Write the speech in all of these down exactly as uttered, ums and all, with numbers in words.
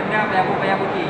Payah bu-, payah buti.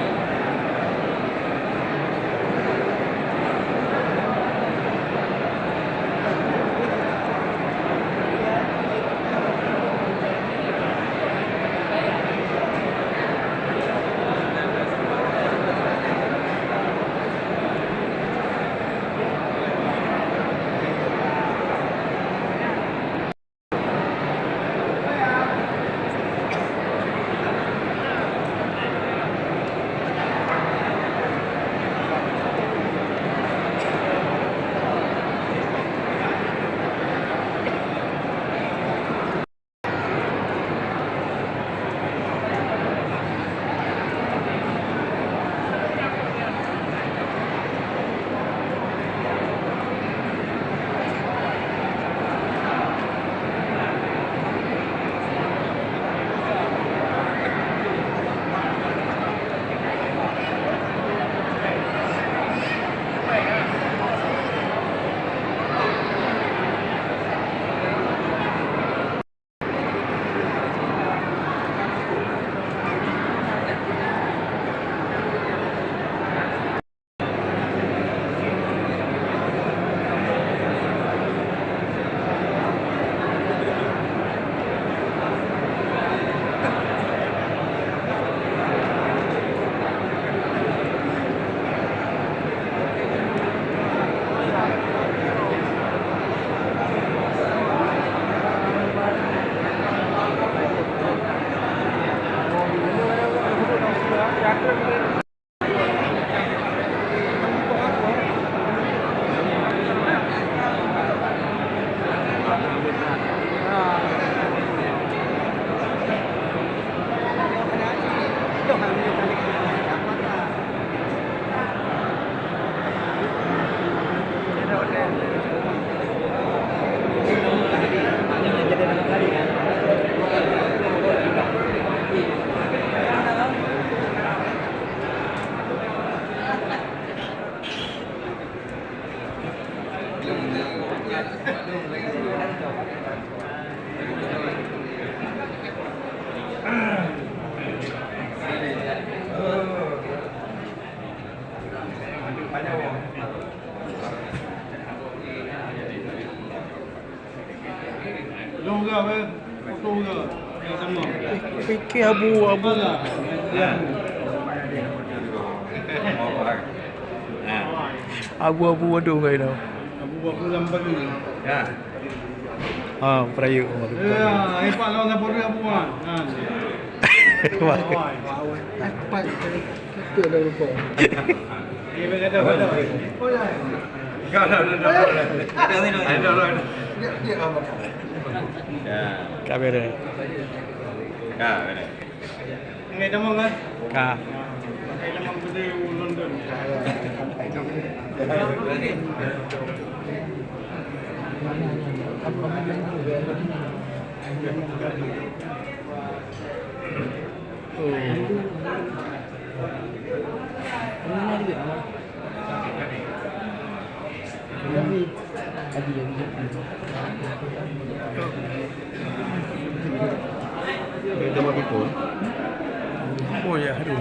Lôn geuh, eh, foto geuh. Yang sama. Fikir abu, abu. Apalah? Ha. Ha. Abu-abu waduh kai tau. Abu-abu lam batu. Ya. Ha, perayu. Ya, hebat lawan abu-abu, kan? Ha. Wah. Wah, wah, wah. Hebat. Betul dah lupa. Dia berkata, betul. Oh, ya. Ada, ada, ada. Ada, ada, ada. Dia, dia apa? Ya. Kamera. Ya, benar. Ngai tamong, kan? Ka. Ngai tamong gede London. Oh ya, aduh.